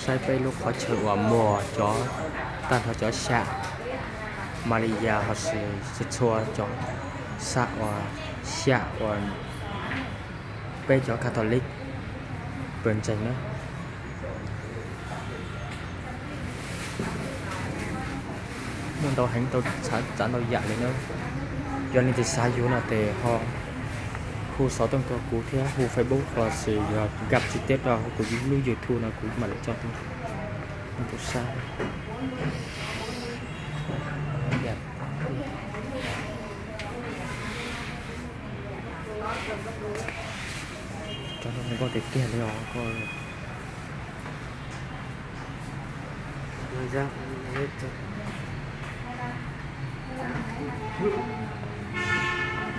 Saib peb lub qhov chaw uas muag cov, tag nrho cov xyam Malaysia ho sis txhua txhua cov xyam uas, xyam uas peb cov Catholic pawg ntseeg na. Muaj ntau heev, tau txav ntau yam li na. Yog leej twg xav yuav no ces ho hu xov tooj rau kuv thiab, hu Facebook los sis yog nkaj tsis teb rau kuv lub YouTube no kuv mam li tso rau nej tau saib. Rau zoo nkauj tiag tiag li os.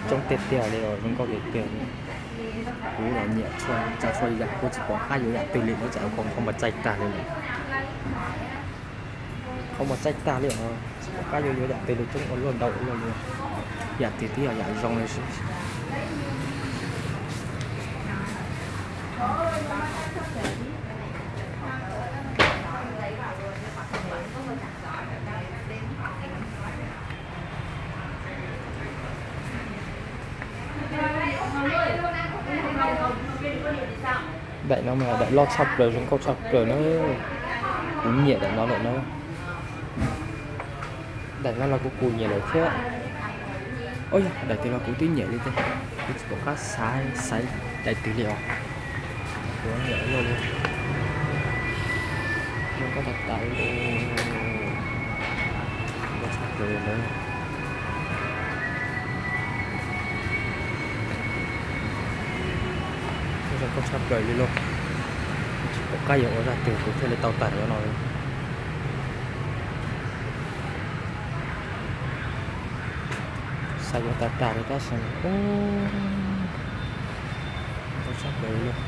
Coob tiag tiag li os, zoo nkauj tiag tiag li. Kuv los nyiam txhua tsav txhua yam, kuv tsis pom qab yuav yam twg li, kuv txawm ua khau mas txaij tag li lawm. Khau mas txaij tag li os, tsis pom qab yuav yuav yam twg li, coob ua luaj ntau ua luaj li. Yam twg twb yog yam zoo li xwb. Daim no mas daim loj tshaj plaws, zoo nkauj tshaj plaws na. Kuv nyiam daim no lawm na. Daim no los kuv kuv nyiam lawm thiab. Ub, yog daim twg los kuv twb nyiam li thiab. Kuv tsis pom qab xaiv, xaiv daim twg li os. Kuv nyiam ua luaj li. Zoo nkauj tas tas li. Nkauj tshaj plaws li ntawd. Zoo nkauj tshaj plaws li lauj. Tsis pom qab yuav ua zaj twg kuv thiaj li tau tag li no li. Xav yuav tas tas li tab sis, nkauj tshaj plaws li lauj.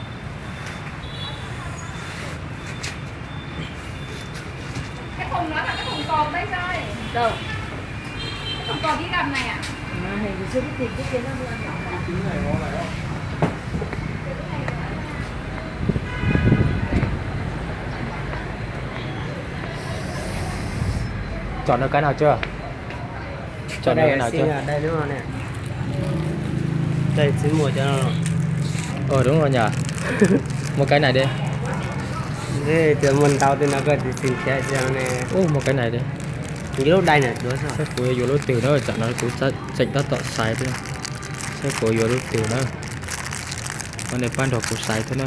Chọn được cái nào chưa? Chọn được cái nào chưa? Đây đúng không nè? Đây xin mua cho nó. Ờ, đúng rồi nhỉ. Mua cái này đi. Thế thì mua tao thì nó có thì xin chia cho nè. Ú, mua cái này đi. Cái lốt đây nè, đúng không? Saib kuv yuav lub twg na, tam no kuv tseem tab tom xaiv thiab. Saib kuv yuav lub twg na. Koj nej pab nrog kuv xaiv thiab na.